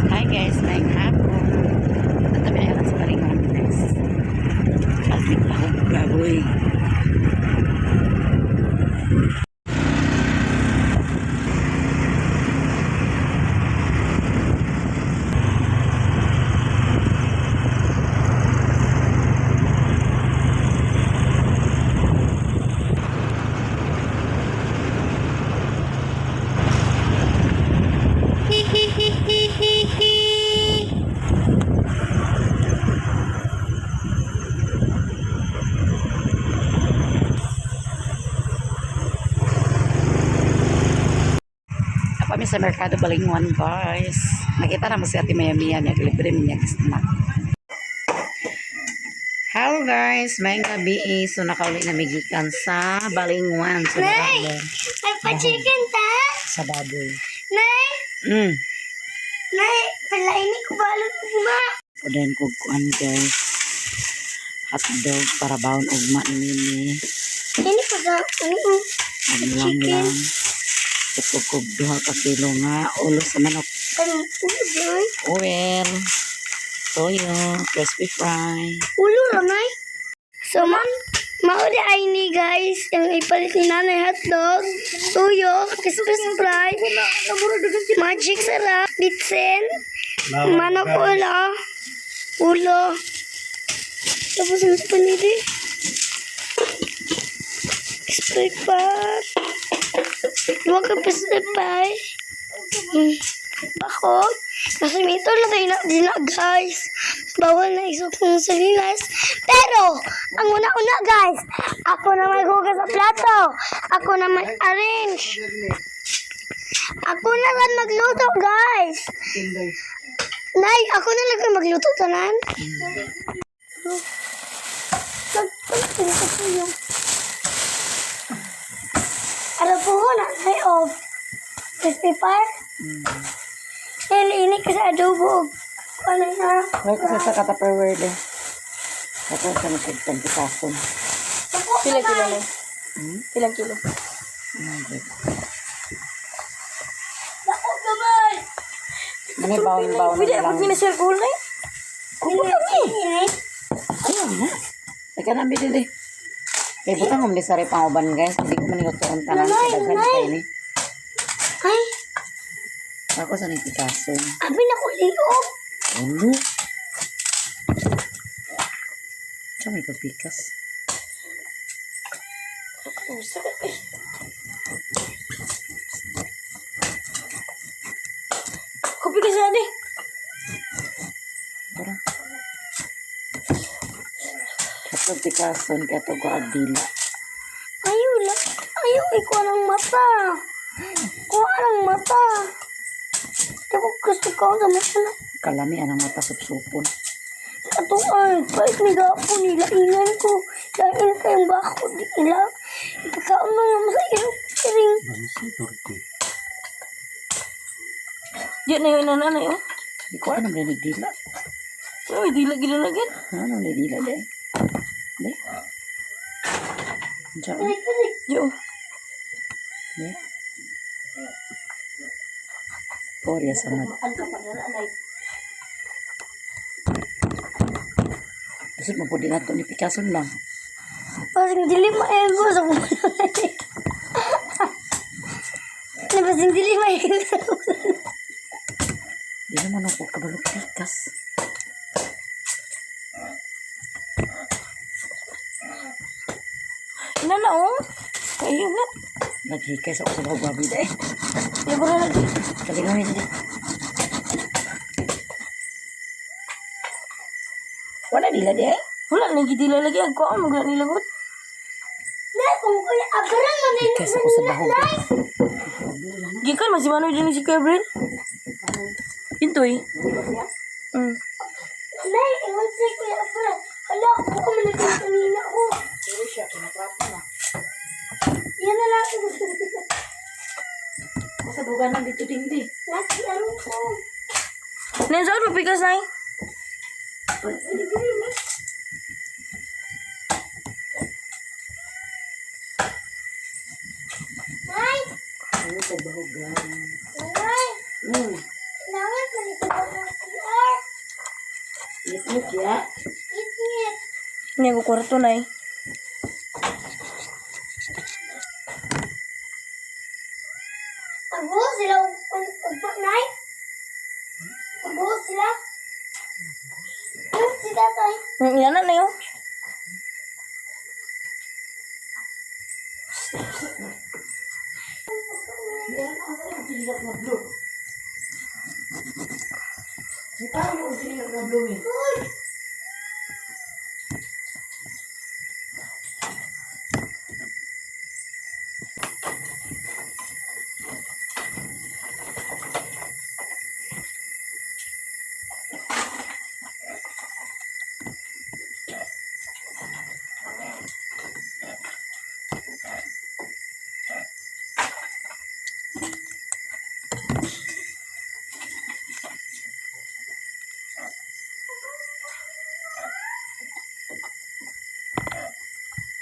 Hi guys, may hapon. At kami ay sa Balingon, guys. Plastic ako, baboy. Kami sa Merkado Balingon, guys. Nakita na mo si Ate Maya Mia, naglibre niya snack. Hello guys, may gabi eh. So nakauli na may gikan sa Balingon. So Nay! naramo May pa-chicken ta? sa baboy. Nay! Nay, palaini ko balot ugma. Padayon ko kuan, guys. Hotdog para baon ugma ni Mimi. Ini ko sa Ang lang Chicken. lang. Tukog kog 2 ka kilo nga ulo sa manok. Kan ulo nay. Oil, toyo, crispy fry. Ulo ra nay. So ma mao di ay ni guys, yung ipalit ni nanay hotdog, tuyo, crispy fry, magic sarap, bitsin, manok ulo, ulo. Tapos ano pa nili? Crispy fry. Huwag ka crispy fry. Bako. Nasimito na tayo na din na, guys. Bawal na isok ng salinas. Pero, ang una-una, guys, ako na maghugas sa plato. Ako na mag-arrange. Ako na lang magluto, guys. Nay, ako na lang ang magluto, tanan. Ano po ko na, nay, of crispy pie? Ini ko sa adobo. Ano na? May kasi sa Tupperware eh. Tapos sa nagtagtagtikason. Ilang kilo na? Ilang kilo? Dako gamay. Ano baon-baon Pwede, na lang. pag minasya alcohol na eh. Ini. Ayun na. Teka na, bili eh. Kaya butang umli sa pang uban, guys. Hindi ko manilutoon tanan. Nanay, Daghan nanay. kayo ni. Ay, Ako sa nagtikason. abi na ko liog. Ulo. Siya may papikas. Oh, sakit eh. Kopi ka sa eh. Tara. Katong pikason, kaya ito ko agdila. Ayaw la. Ayaw ikuha ng mata. Kuha ng mata. Di ko gusto ko sa mata na. Kalami, anang mata supsupon. Ato ay, pait ni gapo nila. Ingan ko. Lain kayong bako. Di nila. Ipagkaon na naman sa ilong. Kiring. Diyan na yun, nanay oh. Hindi ko alam na nagdila. Uy, dila gila na gid. Ano nagdila de? De? Diyan. Pirik, pirik. Yo. De? Porya sa mat. Ang kapag na nanay. Kasi mo din nato ni Picasso lang. Parang dili maego sa kumanan. Parang dili maego sa kumanan. Di naman ako kabalog pikas. Ina na oh. Kayo na. Naghikay sa usap ako baboy de. Di ba na lagi? Kalingamin de. Wala dila de. Wala na gid dila lagi ang kuha mo gani lagot. Nay, kung kuya, abrang man din Hikay sa ako sa bahog. Gikan man si Manoy din si Gabriel. Intoy. Nay, ingon si kuya abrang. Hala, ako ko man naging kanina ko. Yan na lang. Sa duganan dito din di. Laki, aron ko. Nan saan mo pikas nay? Nay! Ano sa bahog Nay! Kailangan manitibaw ng CR. Ngit-ngit ya. Ngit-ngit. Hindi ko kwarto na eh. Pagbuo sila ugba, Nay. Pagbuo sila. Ano si tatay? Yan na yun. Sinilas na blue. May tao yung sinilas na blue eh. Uy!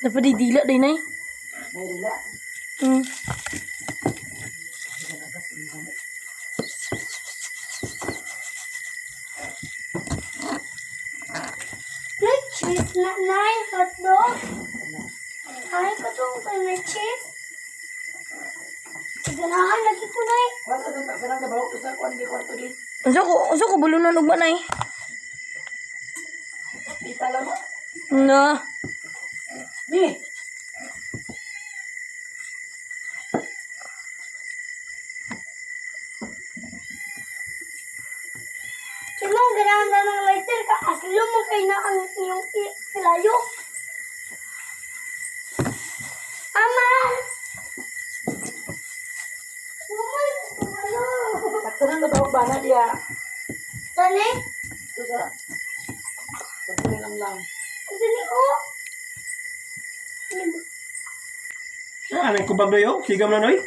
Dapat didila din eh. May dila. May cheese na, Nay. Hotdog. Ay, katong kay may cheese. Ganahan lagi ko, Nay. Kwarto sa sarang kabaw ko sa kwan di kwarto di. Unsa ko bulunan ugma nay? Kita lang mo. Na. Ni. Kimong ganahan na ng lighter ka. Aslo mo kay na ang iyong kilayo. Ama! Umay, ano? Sakto na kabaw bana diya. Tani? Ito sa Pagpuli lang lang. Dali, oh! Ah, may kubag na yo. Sigam na noy.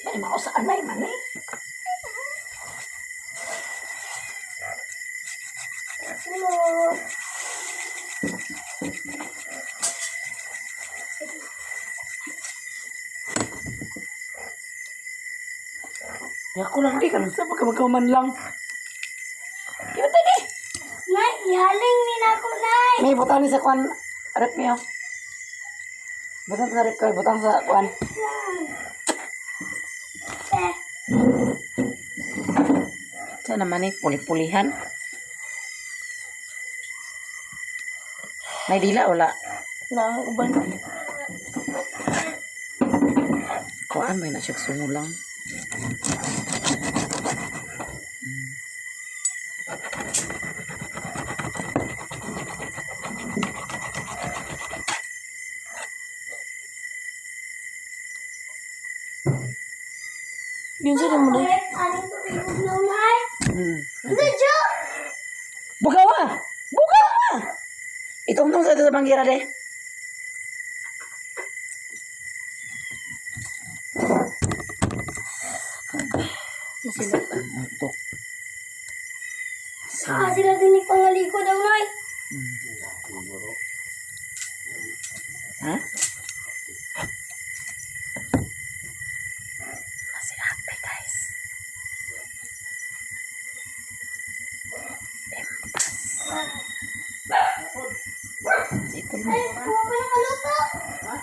May mausaan may man eh. Hello. Ya ako lang di kanang sa pagka man lang. Di ba tayo? Nay, ihaling ni na ako, Nay. May butang ni sa kwan rep niyo. Butang sa rep ko, butang sa kwan. Lang. Eh, Sa naman eh, puli-pulihan. May dila wala. Na uban. Kuan may na siya sumulang. Yun sa mo day. ulit, aning tubig na, Nay. Medyo! Bukawa! Bukawa! Itungtong sa ito sa banggira de. Masila. Ito. Saka sila din pangaliko daw, Nay. Ha? Si ate, guys. Empas. Ito mo. Ay, kuha pa ng kaluto. Ha?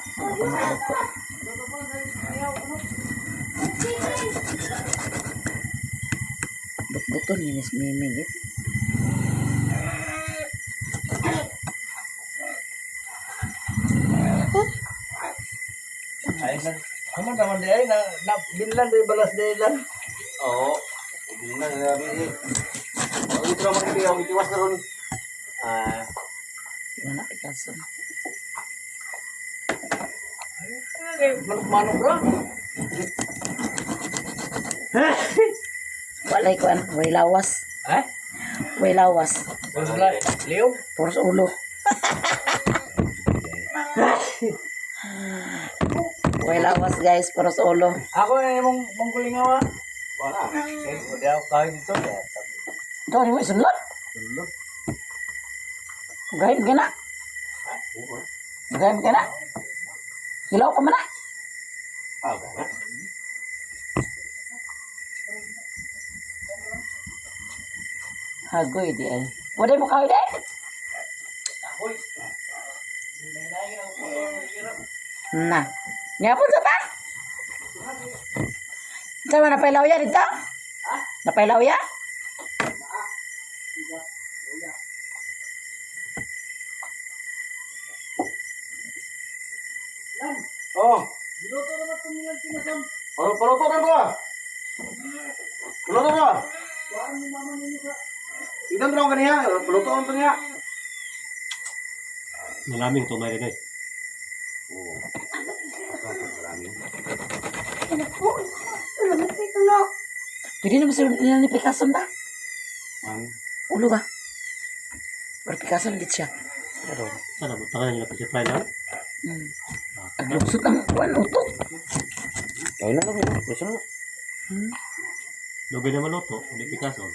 Chicken. But-buton yun is miming it. Ay, nag Ano naman di ay na, na binlan di balas di lan. Oo. Hindi na nabi eh. Ang ito naman kiti ang itiwas na ron. Ah, Wala Picasso. Ay, manok-manok ra. Walay kuan, way lawas. Eh? Way lawas. Wala Leo. Puros ulo. Way lawas guys, puros ulo. Ako ay mong mong kulingaw ah. wala. Eh, di ako kain dito. Ito ni mo isunlot. Sunod. Gahim ka na. Gahim ka na. Hilaw ka man na. Ah, gana. Hagoy di ay. Wala mo kahoy di ay. Na. Nyapon sa ta? Sama na pailaw ya dito? Napailaw ya? Oh. Paluto paluto na to ah. Paluto to ah. Idan raw kaniya, paluto to niya. Malaming tumay rin eh. Oo. Maraming. Naku, lamig ito na. Pwede naman sila nila ni Picasso ba? Ang Ulo ba? Pero Picasso na siya. pero Sana butangan nila pa lang. Mm. Aglugsot ang kuan utok. ay na lang, gusto na. Dugay na maluto, hindi Picasso.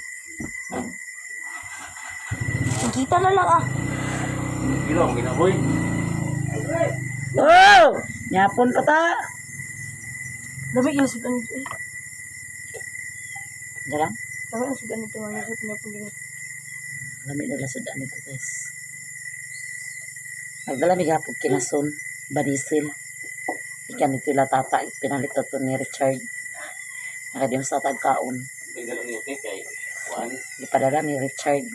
Kita na lang ah. Kilo ang ginaboy. Oh! Nyapon pa ta. Lamig yung sudan nito eh. Dalang. Lamig ang sudan nito. Ang lasot niya pong ganito. Lami nila sudan nito guys. Nagdala mi gapog kinason, banisil. Ikan ito ila tata, pinalito to ni Richard. Nakadiyon sa tagkaon. May dala ni Ote kay kuan. Ipadala ni Richard.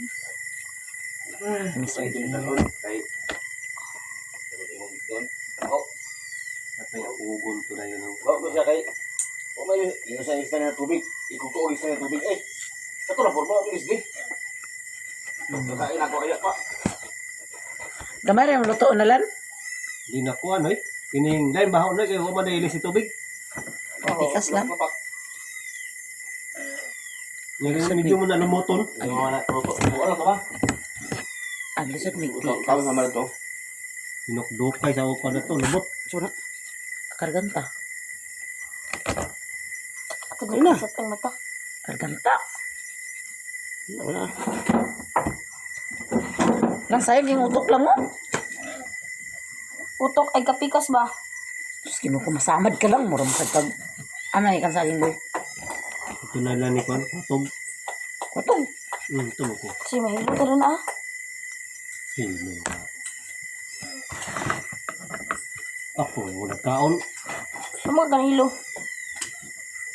Mr. Ay D. talon kay pero imong doon. Oh, At may ugon to na yun. oh. wa ko siya kay o may ingon sa isda na tubig, ikutuog isda na tubig ay. Kato na forma ako isdi. Kakain ako kaya pa. Gamay rin, luto na lang. Di na kuan oy. Kining lain bahaw na kay wa man na si tubig. Pikas lang. Nya medyo mo na lumuton. Hindi mo na luto. Wala ka ba? Ang lisod may Tawag tikas. naman ito. Dinukdukay sa ukan na to, lumot. Sura. Karganta. Ito na. Sa ang mata. Karganta. Wala. Lang sayang yung utok lang mo. Utok ay kapikas ba? Tapos kinuko masamad ka lang. Mura masag kag. Ano ikan saging boy? Ito na lang ni kuan, kutog. Kutong. Ito mo ko. Kasi mahilo ka rin ah. Sino ka? Ako, wala kaon. Ano mga ganihilo?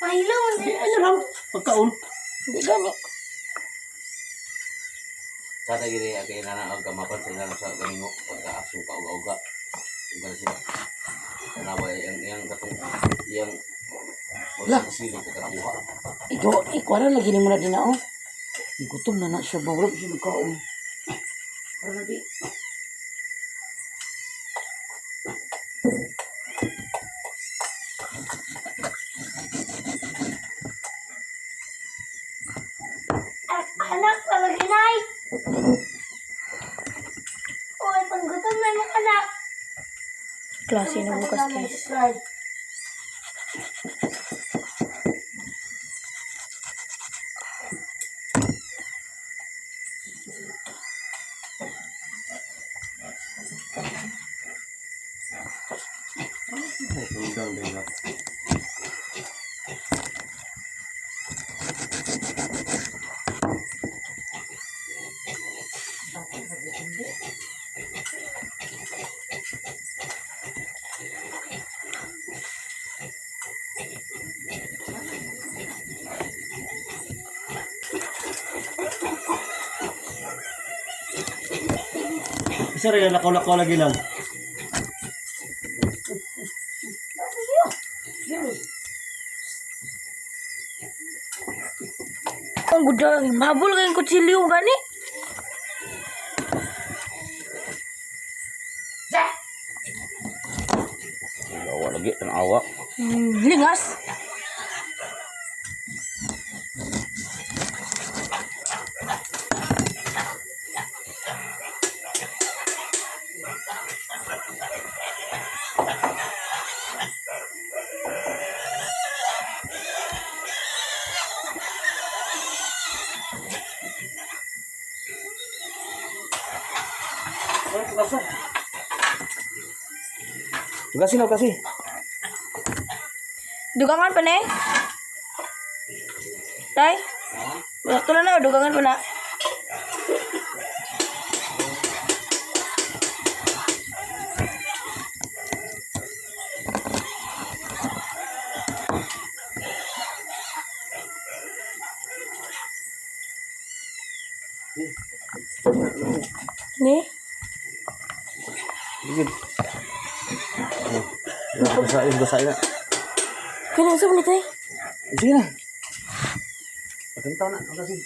Mahilo man Di, ano lang, pagkaon. Hindi gani. Sa gini kay nana ang kamapan sa ilang sa ganingo pagka-aso ka uga-uga. Uga na sila. Tanawa iyang iyang katong iyang La. wala sili ka kakuha. Ikaw, ikaw na lagi mo na din na oh. Gutom na na siya ba? Wala pa siya nagkaon. Para na di. Anak, palagi nay. Uy, panggutom na yung anak. Klase na bukas guys. Ay, tunggang din ha. Isa rin, lakaw-lakaw lagi lang. Ang gudang, mabul kayong kutsilyo gani. Awa lagi tanawa. Lingas. Kasi. Kasi na kasi. Dugangan pa na eh. Tay? Sakto na na, dugangan pa na. Ni? Ligid. Basahin, basahin na. Kaya sa ni tay? Sige na. Pagantaw na, kasi.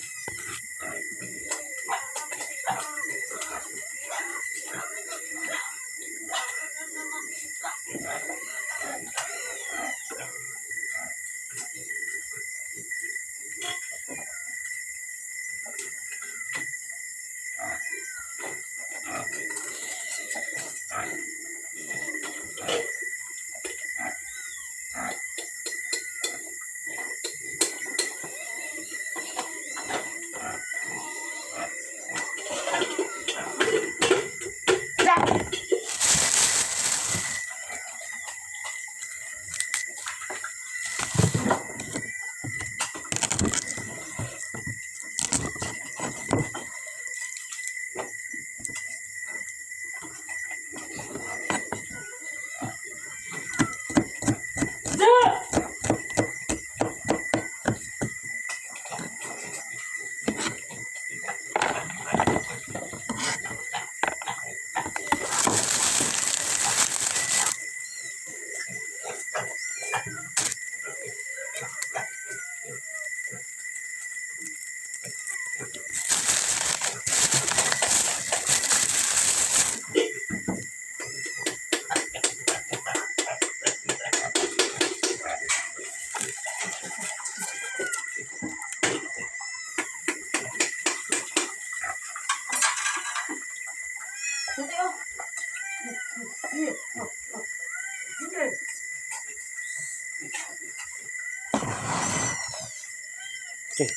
Okay.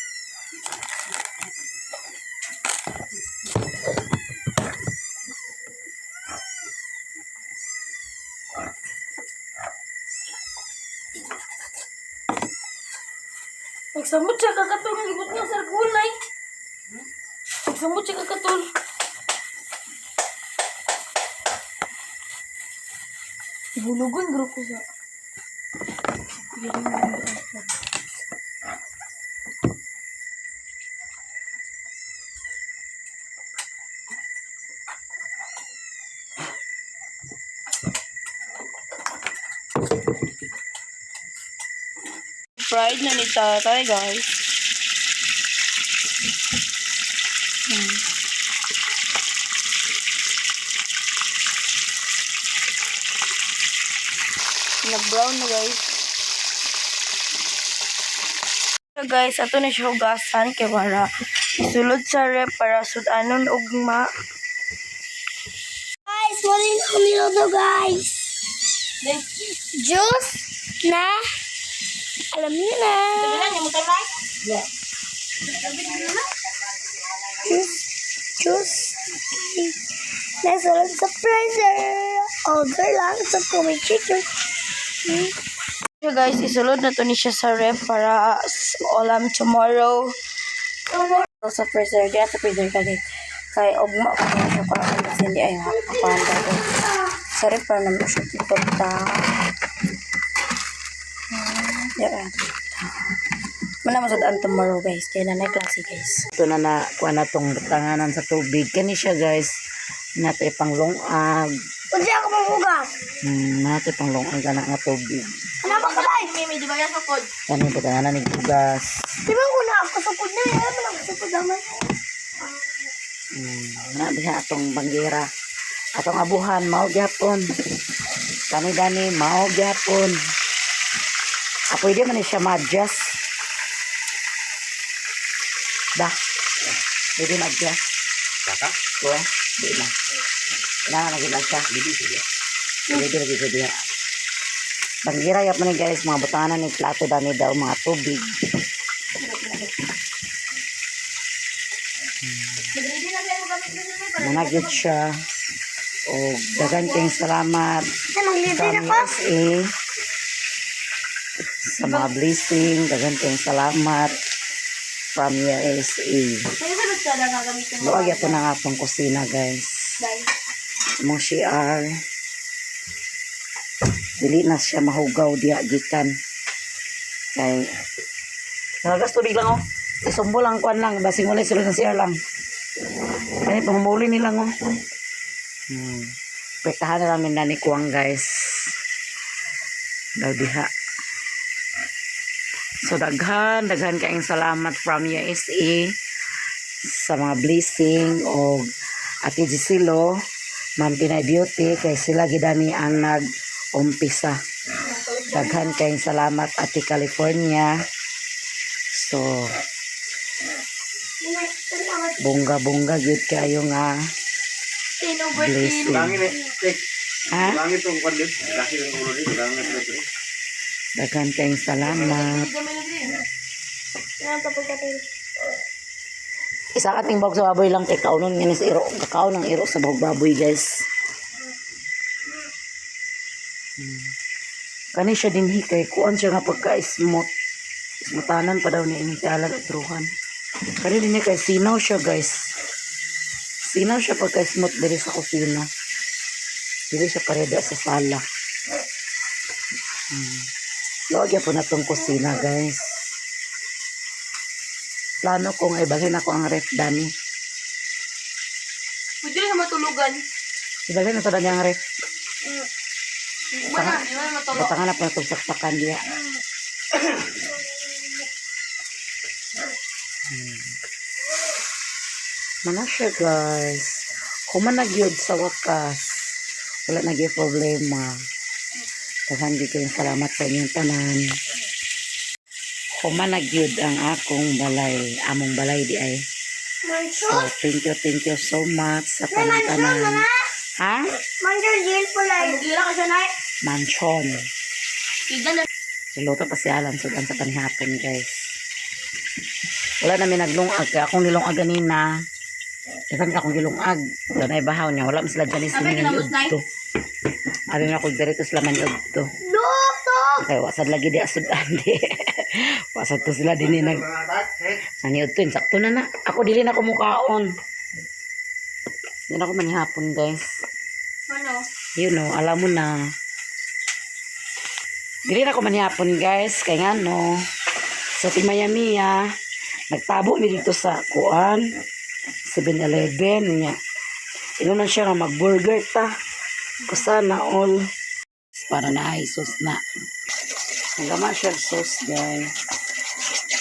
Nagsamot siya kakatol. Nagibot niya sa gulay. Nagsamot siya kakatol. Ibulugon bro ko sa. Fried na ni tatay, guys. Nag-brown na, guys. So, guys, ato na siya hugasan kay para isulod sa rep para sudanon ugma. Guys, mali na ako niluto, guys. Juice na alam niyo na. Juice, juice. Nasa sa freezer. Order lang sa Kumi Chicken. So guys, isulod na to ni siya sa rep para ulam tomorrow. Sa freezer, diya sa freezer kay kay ugma ko na siya para kasi hindi ay hapakan daw. Sa rep para naman siya ipunta. Yeah. Mana masudaan tomorrow guys, kaya na klase guys. Ito na na kuha na tong tanganan sa tubig. Kani siya guys. Nato ipanglongag. Unsa ako mamugas? Nato ipanglongag ana nga tubig. Ano ba ka bay? Kani butanganan ni bugas. Di ba ko na ako sukod na yan? Wala ako sukod naman. Na diha atong banggera. Atong abuhan mao gyapon. Kani dani mao gyapon. Ah, pwede man ni siya ma-adjust. Da. Pwede ma-adjust. Saka? Kuya, di na. Kailangan na gid siya. Pwede lagi ko diha. Banggera yapon ni guys, mga butangan ni plato dani daw mga tubig. Muna gyud siya. O daghan kayong salamat Ay, maglibre from na ko. USA sa mga blessing. Daghan kayong salamat from USA. Luag ito na nga pang kusina, guys. Mong CR. Dili na siya mahugaw diya gikan. Kay Nagagas tubig lang oh. Isumbo lang kuan lang basing wala sila sa CR lang. Kani pangumuli nilang oh. Pektahan na lang ni Nani Kuang, guys. Daw diha. So daghan, daghan kaayong salamat from USA sa mga blessing o Ate Gisilo, Ma'am Pinay Beauty, kay sila gidani ang nag-umpisa. Daghan kayong salamat, Ate California. So, bongga-bongga gyud kayo nga blessing. Langit eh. Tek. Ha? Langit tong kwan din. Dasi ang ulo din. Langit ito. Daghan kayong salamat. Isa ka ting sa baboy lang kay kaunon nga ni sa iro. Kakaon ng iro sa bahog baboy, guys. Kani siya dinhi kay kuan siya nga pagka-smooth. Smootanan pa daw ni inyong tialan at ruhan. Kani dinhi kay sinaw siya, guys. Sinaw siya pagka-smooth diri sa kusina. Dili siya pareda sa sala. Luwag po na tong kusina, guys. Plano kong ibalhin ako ang ref, Dani. Pwede rin matulugan. Ibalhin na to, Dani, ang ref. Wala, di ba matulog? Batangan na pa itong saksakan diya. Mana siya, guys. Human na gyud sa wakas. Wala na gyud problema. Daghan gyud kayong salamat sa inyong tanan. Human na gyud ang akong balay, among balay di ay. So, thank you so much sa tanan-tanan. Ha? Mansion jail po lang. Gila ka siya na. Mansion. Tiga na. Niluto pa si Alan sudan sa panihapon, guys. Wala namin naglungag. Kaya akong nilungag ganina. Dagan ka akong gilungag. Doon ay bahaw niya. Wala man sila dyan sa Sabi, kinamos na eh. to. Abi na ako dirito sila man to. Luto! Kaya wasad lagi di asudan di. Wasad to sila din eh, nag naniud to. Insakto na na. Ako dili na ko mukaon. Hindi na ako manihapon, guys. Ano? You know, alam mo na. Dili na ko manihapon, guys. Kay nga no, sa Timayamiya, nagtabo mi dito sa kuan, 7-Eleven niya. Ino na siya nga mag-burger ta. Kusana all. Para na ay sauce na. Nagama siya og sauce, guys.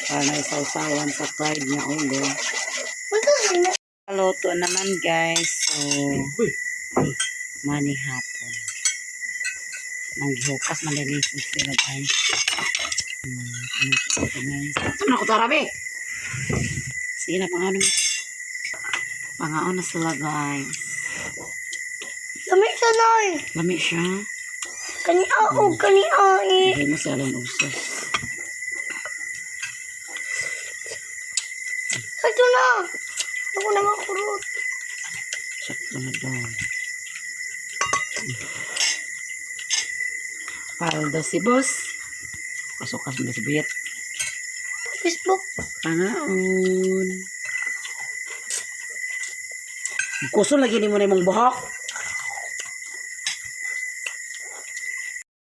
Para na isawsawan sa fried niya ulo. Luto naman, guys. So, mani hapon. Nanggihukas man din sila, guys. Ano guys? Ito na ko tarabi. Sige na, pangaon. Pangaon na sila, guys. Lamig siya na eh. Lami siya. Kani ao, kani ai. Hindi mo siya alam og sauce. Ito na. Ako na makurot. Sakto na daw. Paldo si boss. Kasukas mo na si Buyet. Facebook. Pangaon. Kusog lagi ni mo na imong buhok.